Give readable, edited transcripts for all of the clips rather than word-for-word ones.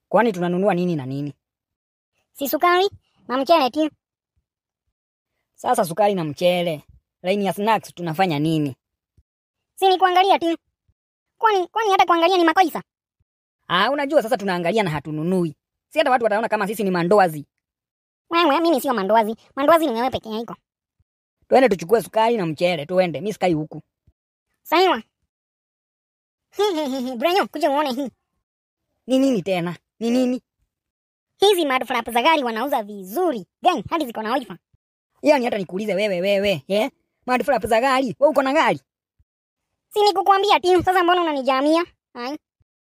Kwani tunanunua nini na nini? Si sukari na mchele tu. Sasa sukari na mchele, laini ya snacks tunafanya nini? Si ni kuangalia tu. Kwani hata kuangalia ni makosa? Ah, unajua sasa tunaangalia na hatununui. Si hata watu wataona kama sisi ni mandoazi. Wewe, mimi sio mandoazi. Mandoazi ni wewe peke yako. Tuende tuchukue sukari na mchele, tuende. Mimi sikai huku. Sawa. Brenyo, kuja uone hii. Ni nini tena? Ni nini? Hizi mudflap za gari wanauza vizuri. Gang, hadi ziko na wifi. Yaani hata nikuulize wewe, eh? Mudflap za gari, wewe uko na gari? Si nikukwambia tu, sasa mbona unanijamia? Hai.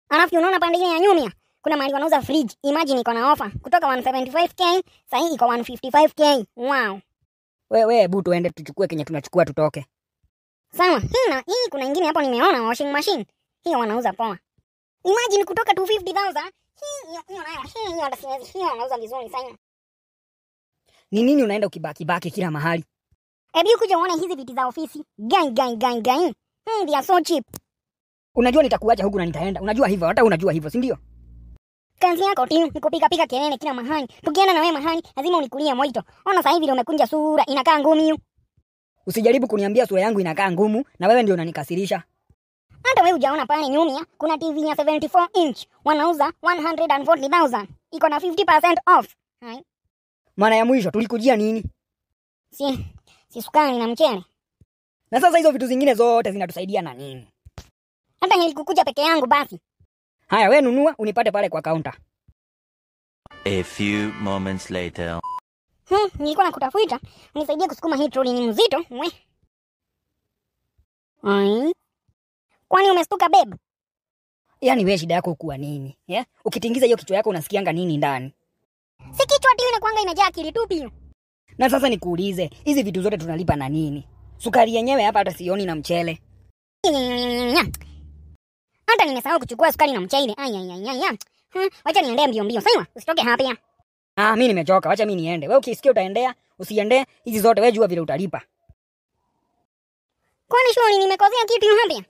Alafu unaona pande ile ya nyumia, kuna mahali wanauza fridge. Imagine iko na offer kutoka 175k, sasa hii iko 155k. Wow. Wewe hebu tuende tuchukue kenye tunachukua tutoke. Sawa, hii na hii kuna ingine hapo nimeona washing machine. Hiyo wanauza poa. Imagine kutoka 250,000. Hii hiyo nayo, hii hiyo hata siwezi. Hiyo wanauza vizuri sana. Ni nini unaenda ukibaki baki kila mahali? Hebu kuja uone hizi viti za ofisi. Gang gang gang gang. They are so cheap. Unajua nitakuacha huku na nitaenda. Unajua hivyo, hata unajua hivyo, si ndio? Kazi yako tu ni kupika pika kelele kila mahali. Tukienda na wewe mahali lazima unikulie moito. Ona sasa hivi umekunja sura inakaa ngumu. Usijaribu kuniambia sura yangu inakaa ngumu na wewe ndio unanikasirisha. Hata wewe hujaona pale nyumia kuna TV ya 74 inch wanauza 140,000. Iko na 50% off. Hai. Maana ya mwisho tulikujia nini? Si sukari na mchele. Na sasa hizo vitu zingine zote zinatusaidia na nini? Hata nilikukuja peke yangu basi. Haya, wewe nunua unipate pale kwa counter. A few moments later. Nilikuwa nakutafuta unisaidie kusukuma hii trolley, ni mzito. We. Ai. Kwani umestuka babe? Yaani wewe shida yako kuwa nini? Yeah? Ukitingiza hiyo kichwa yako unasikianga nini ndani? Si kichwa tu inakuanga imejaa akili tupi. Na sasa nikuulize, hizi vitu zote tunalipa na nini? Sukari yenyewe hapa hata sioni na mchele. Hata nimesahau kuchukua sukari na mchele. Ai ai ai ai. Wacha niende mbio mbio. Sawa, usitoke hapa. Ah, mimi nimechoka, wacha mimi niende. Wewe ukisikia utaendea, usiende, hizi zote wewe jua vile utalipa. Kwani shoni nimekozea kitu hapa?